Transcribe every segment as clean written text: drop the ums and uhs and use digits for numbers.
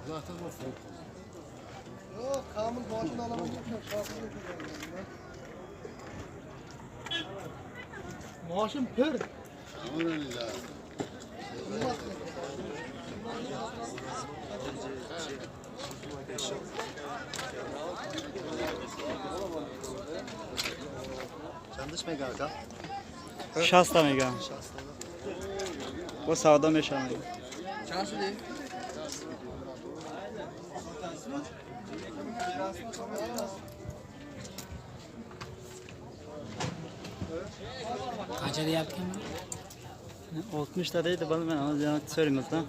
Yo'q, Kamil boshini olaman deb Moshim pir. Чандаш мега ака? 60 мегам. Бо савдо мешавам. Чанд шуди? Qancha deyapti? 60 ta deydi, bilmayman, hozir yana so'raymiz da.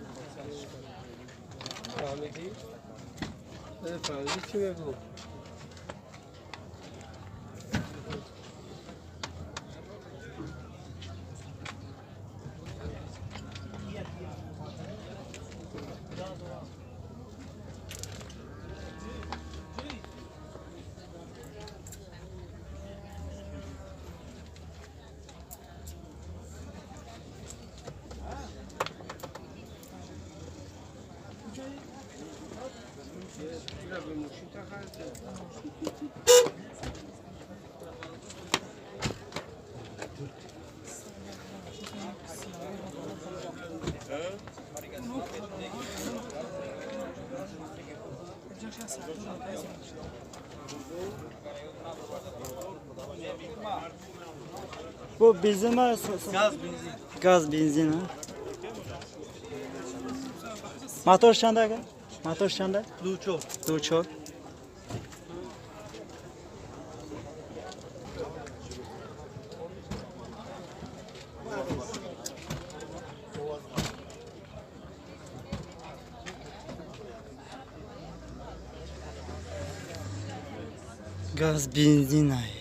Bu benzin mi? Gaz, benzin. Gaz benzin ha. Motor chanda aka? Motor chanda? Ducho. Duchor. Gaz benzin ay.